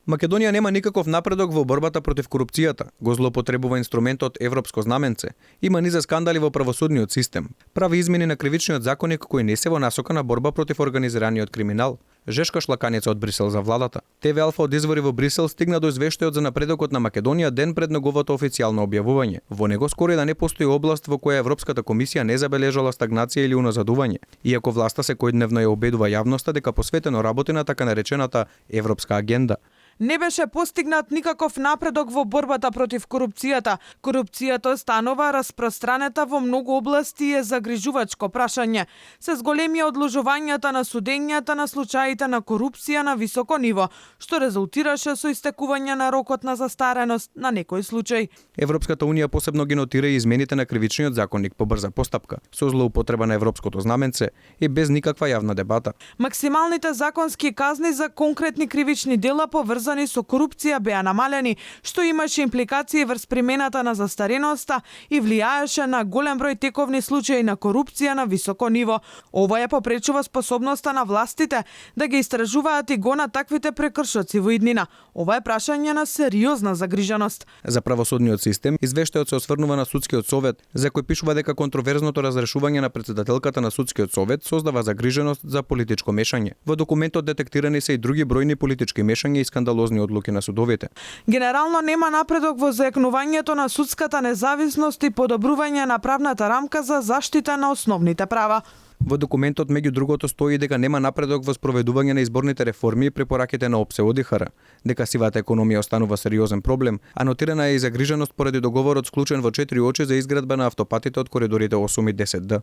Македонија нема никаков напредок во борбата против корупцијата, го злоупотребува инструментот европско знаменце, има низа скандали во правосудниот систем, прави измени на кривичниот законник кои не се во насока на борба против организираниот криминал, жешка шлаканица од Брисел за владата. ТВ Алфа од извори во Брисел стигна до извештајот за напредокот на Македонија ден пред неговото официјално објавување. Во него скоро да не постои област во која Европската комисија не забележала стагнација или уназадување, иако власта секојдневно ја убедува јавноста дека посветено работи на така наречената европска агенда. Не беше постигнат никаков напредок во борбата против корупцијата. Корупцијата станува распространета во многу области и е загрижувачко прашање. Се зголемија одложувањата на судењата на случаите на корупција на високо ниво, што резултираше со истекување на рокот на застареност на некој случај. Европската унија посебно ги нотира и измените на кривичниот законник по брза постапка, со злоупотреба на европското знаменце и без никаква јавна дебата. Максималните законски казни за конкретни кривични дела поврзани со корупција беа намалени, што имаше импликации врз примената на застареноста и влијаеше на голем број тековни случаи на корупција на високо ниво. Ова ја попречува способноста на властите да ги истражуваат и гонат таквите прекршоци во иднина. Ова е прашање на сериозна загриженост. За правосудниот систем, извештајот се осврнува на судскиот совет, за кој пишува дека контроверзното разрешување на претседателката на судскиот совет создава загриженост за политичко мешање. Во документот детектирани се и други бројни политички мешања и скандалозни одлуки на судовите. Генерално нема напредок во заекнувањето на судската независност и подобрување на правната рамка за заштита на основните права. Во документот меѓу другото стои дека нема напредок во спроведување на изборните реформи и препораките на ОПСЕ ОДИХР, дека сивата економија останува сериозен проблем, а нотирана е и загриженост поради договорот склучен во 4 очи за изградба на автопатите од коридорите 8 и 10Д.